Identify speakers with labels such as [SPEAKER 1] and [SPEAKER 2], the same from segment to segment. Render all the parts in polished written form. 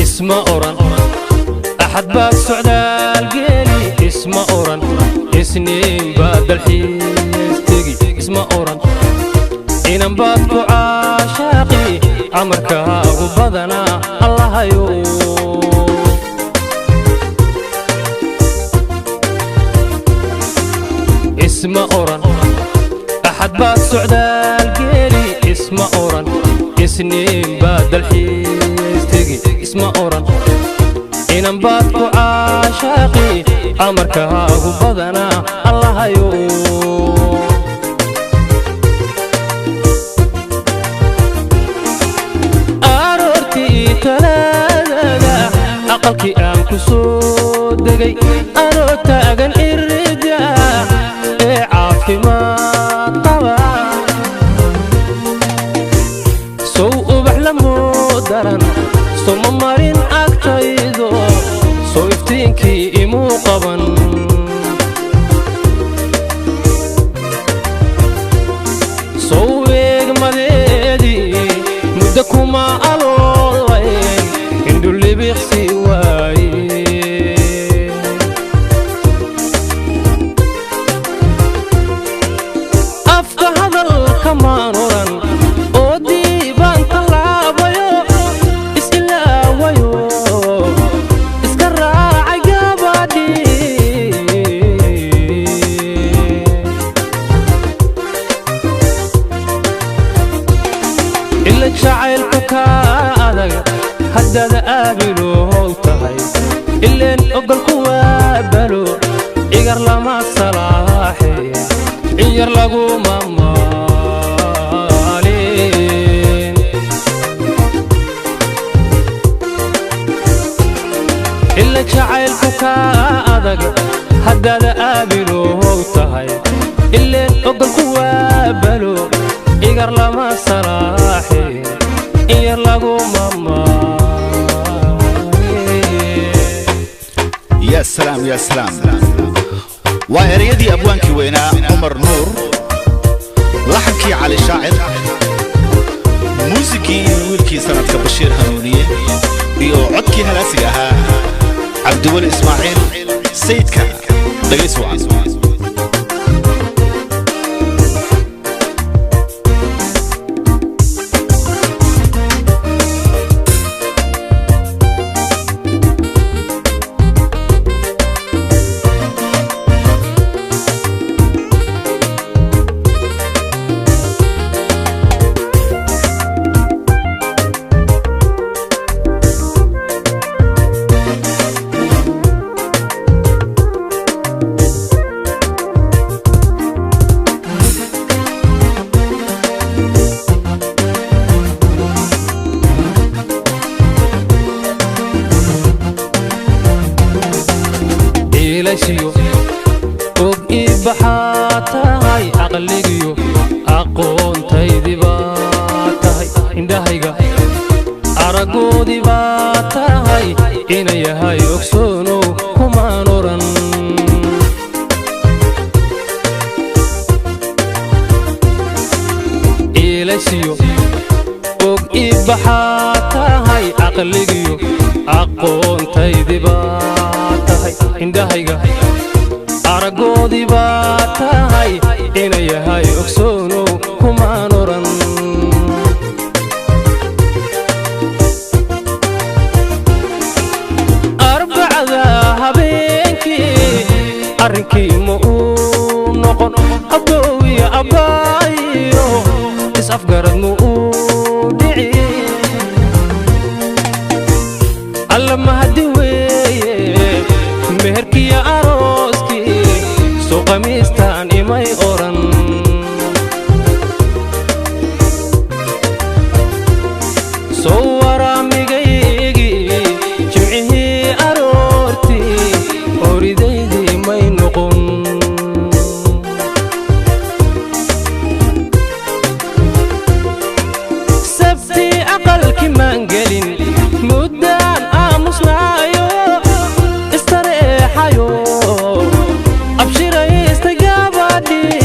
[SPEAKER 1] Isma oran Axad baad socdaal geeli, isma oran Isniin baad dalxiis tegi, isma oran inan baad ku caashaaqi. Amarkaagu badanaa, Allahayow. Isma oran Axad baad socdaal geeli, isma oran Isniin baad dalxiis tegi, isma oran inan baad ku caashaaqi. Amarkaagu badanaa, Allahayow. Aroortii Talaadada aqalkii aan ku soo degay, anoo taagan irida ee caafimaad qaba, sow ubax lamuu daran soma marin agtaydo, sow iftiinkii imuu qaban. Sow eegmadeedii muddo kuma aloolayn, indhulibiqsi waaye. Afka hadalka maan oran oo diibaan tallaabayo, is-ilaawayo, iska raacay gabadhii. Ila jacaylku kaa adag haddaad aabilow tahay, ileen ogolku waa balo, igar lama salaaxe, in yar laguma maalin. Ila jacaylku kaa adag haddaad aabilow tahay, ileen ogolku waa balo, igar lama salaaxe, in yar laguma maalin.
[SPEAKER 2] Ya salaam, ya salaam! Waa ereyadii abwaankii weynaa Cumar Nuur, laxankii Cali Shaacir, muusikii iyo wiilkii sanadka Bashiir Hanuuniye, iyo codkii halaasiga ahaa Cabdiweli Ismaaciil Sayidka. Dhagays wacan.
[SPEAKER 1] Iilashiyo og ii baxaa tahay, aqligiyo aqoontaydii baa tahay, indhahayga araggoodii baa tahay, ina yahay ogsoonow kumaan oran. Iilashiyo og ii baxaa tahay, aqligiyo aqoontaydii baa tahay, indhahayga araggoodii baa tahay, ina yahay ogsoonow kumaan oran. Soo waraamigaygii jimcihii aroortii oridaydii may noqon. Sabtii aqalki maan gelin, muddaan aamusnaayo, istareexayo, abshiraysta gabadhii.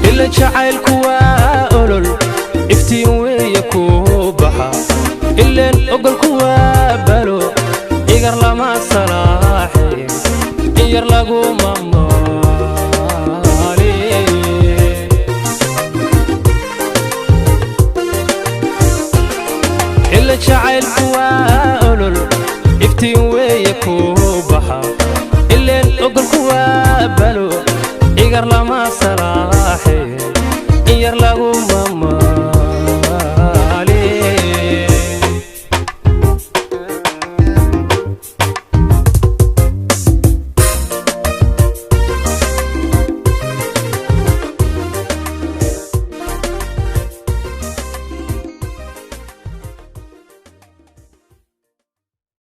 [SPEAKER 1] Ila jacaylku waa olol, iftiin weeye kuu baxa, ileen ogolku waa balo, igar lama salaaxin, in yar laguma maalin. Ila jacaylku waa olol, iftiin weeye kuu